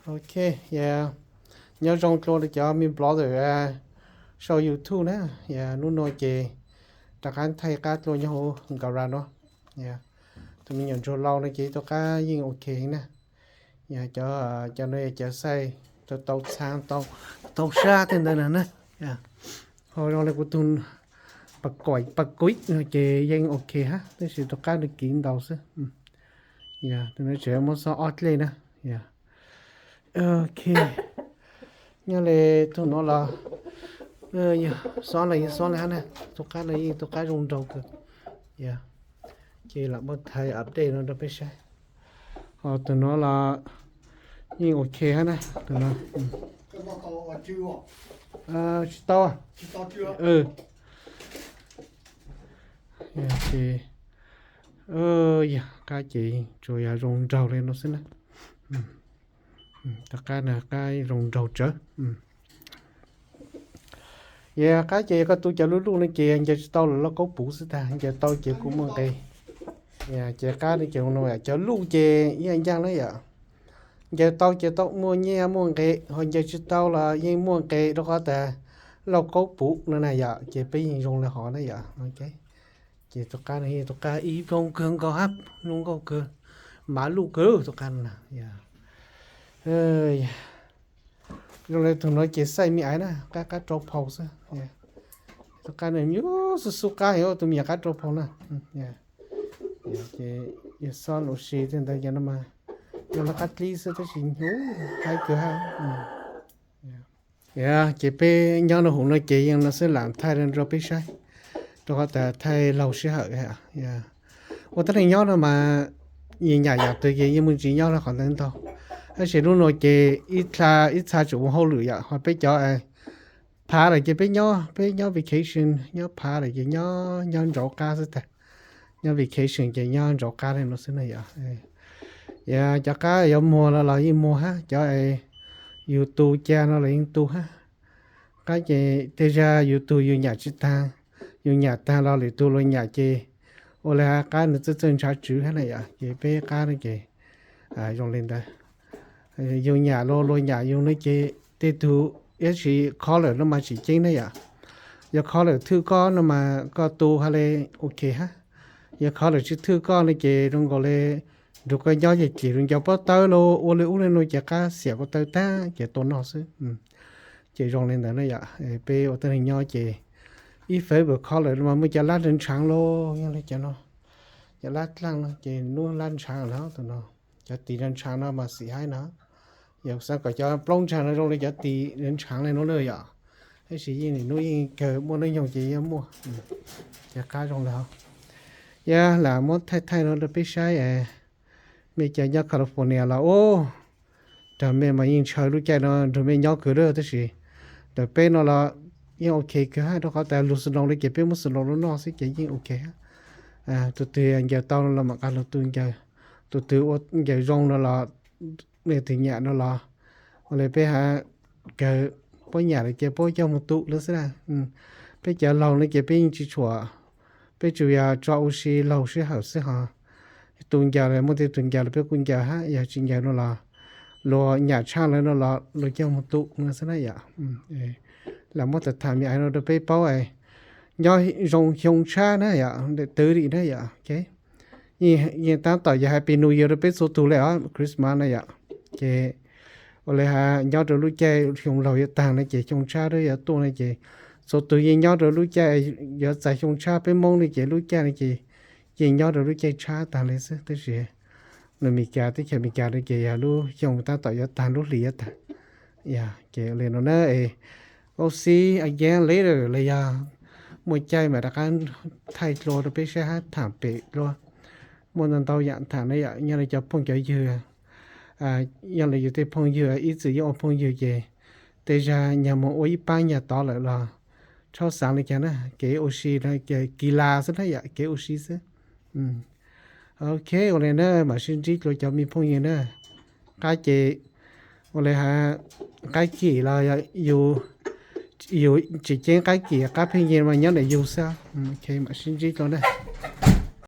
Ok, yeah. Nyob zoo dlua rau cov me blogger sau YouTube na. Yeah, hnub no ces rov qab thaij qab dlua nyob hauv garage no. Yeah. Tus me nyuam ntsuag laus no ces tus qab yeej ok na. Yeah, cov, cov no cov xaij tau txhab, tau sab tej ntawd na. Yeah. Ho zoo li kuv tus pas kuim no ces yeej ok hab, tab sis tus qab nws kiv ntau xwb. Yeah, tus no tseem muab xob ob dlej na. Yeah. Ok. Nyob li tus no los xob los yeej xob li hab na. Tus qab no yeej tus qab zoo nraug kawg. Yeah. Ces lam muab thaij update no rau peb saib. Ho tus no los yeej ok hab na, tus no. Tsis tau. Ces, yog qab ces tsuas yog zoo nraug li no xwb na. Tus qab no qab zoo nraug tsawv. Yog qab ces yog koj tu cov luj luj no ces ncaws tsis tau los lauj kaub puv xwb tag, ncaws tau ces kuj muaj nqe. Ces qab no ces no cov luj ces ib yam ncaaj na yom. Ncaws tau ces tau muaj nyiaj muaj nqe, ho ncaws tsis tau los yeej muaj nqe rau qhov tas lauj kaub puv no na yom, ces peb yeej zoo li hov na yom. Ces tus qab no tus qab ib zoo kawg nkaus hab, zoo nkauj kawg, mav luj kawg tus qab no na. Zoo li tus no ces xaij me aiv na, qab qab rau phau xwb. Tus qab no xub xub qab heev, tus me nyuam qab rau phau na. Ces yog xob ua si tej ntawd ces no mas yog lawv qab dlib xwb tab sis hnyuv haib kawg hab. Ces peb nyob rau hauv no ces yeej no xwb, lam thaij rau peb saib, rau qhov tas thaij laug sij hawm. Ua tab neeg nyob no mas yeej nyam yam twg ces yeej muaj ntsis nyob rau qhov ntawd ntau, tab sis lub no ces ib txha, ib txha tseem ua hauj lwm yom, ho peb cov phav lawm ces peb nyob, peb nyob vacation, nyob phav lawm ces nyob, nyob nraud qab xwb tag. Nyob vacation ces nyob nraud qab li no xwb na yom. Yog cov qab yuav muag no los yeej muag hab, cov yus tu ca no los yeej tu hab. Qab ces tej zag yus tu yus nyam tsis taag, yus nyam taag los lwm tug luag nyam ces ua li hab qab nws txawj txawj ntshav tswv hab na yom, ces peb qab no ces zoo li ntawd. Yus nyam los luag nyam yus no ces tej tug ib tsi color no mas tseem ceeb na yom. Yog color thwj koj no mas koj tu hab li ok hab. Yog color tsis thwj koj no ces zoo nkaus li nrug koj nyob ces cim rau ncaws pob tawb los ua li ub li no ces qab xiam ko taw tag ces tua noj xwb. Ces zoo li ntawd na yom, peb ua tab neeg nyob ces ib fawb color no mas muaj cov lab ntshaav ntshaav los yog li cov no, cov lab dlaaj no ces nub lab ntshaav lawm tus no. Cov tis ntshaav ntshaav no mas xim haib no. Yog xav kom cov plaub ntshaav no zoo li cov tis ntshaav li no na yom, tab sis yeej nim nub yeej kawg muaj hnub nyoog ces yeej muaj. Ces qab zoo li hov. Yog lam muab thaij thaij no rau peb saib. Mej cov nyob California los ub, nrug mej mas yeej ntshaw lub caij no nrug mej nyob kawg lawm, tab sis ntawm peb no los yeej ok kawg hab, rau qhov tas lug snow li ces peb muab snow los noj xwb ces yeej ok hab. Tus twg ncaws tau no los mam nqa lug tu ncaws, tus twg ua ncaws zoo no los, nej twg nyam no los ua li peb hab, kawg puab nyam lawm ces puab coj moog tu lawm xwb na. Peb cov laug no ces peb yeej tsis tshua, peb tsuas yog tso ua si laug sij hawm xwb hos. Tu ncaws los muaj tej tug ncaws los peb kuj ncaws hab, yog tsis ncaws no los luag nyam tshaj lawm no los luag coj moog tu no xwb na yom. Lam muab tham tham me aiv no rau peb paub, nyob zoo xyoo tshab na yom, ntawm twv lim na yom. Yeej tab tom yog Happy New Year rau peb txhua tug li os, Christmas na yom. Ces ua li hab nyob rau lub caij xyoo laug yuav taag no ces xyoo tshab rau yuav tuaj no ces txhua tug yeej nyob rau lub caij yuav txais xyoo tshab, peb Moob no ces lub caij no ces yeej nyob rau lub caij tshab taag li xwb, tab sis lub Meskas, teb chaws Amelikas no ces yog lub xyoo tab tom yuav taag, lub hlis yuav taag. Ces ua li no na, we'll see again later los yog muaj caij mas rov qab thaij dlua rau peb saib hab, tham pem dlua. Muaj ntau ntau yaam tham na yom, nyob li cov phooj cov ywg, nyob li yus tej phooj ywg ib txwm yeej ua phooj ywg ces tej zag nyag moog ua ib paab nyag tod lawm los txhob xaav li cas na, kev ua si no ces kis las xwb na yom, kev ua si xwb. Ok, ua li na, mam sib ntsib dlua cov me phooj ywg na. Qab ces ua li hab, qaib kim los yus tsis ceeb qaib kim, qab pheej yig mas nyob ntawm yus xwb. Ok, mam sib ntsib dlua na.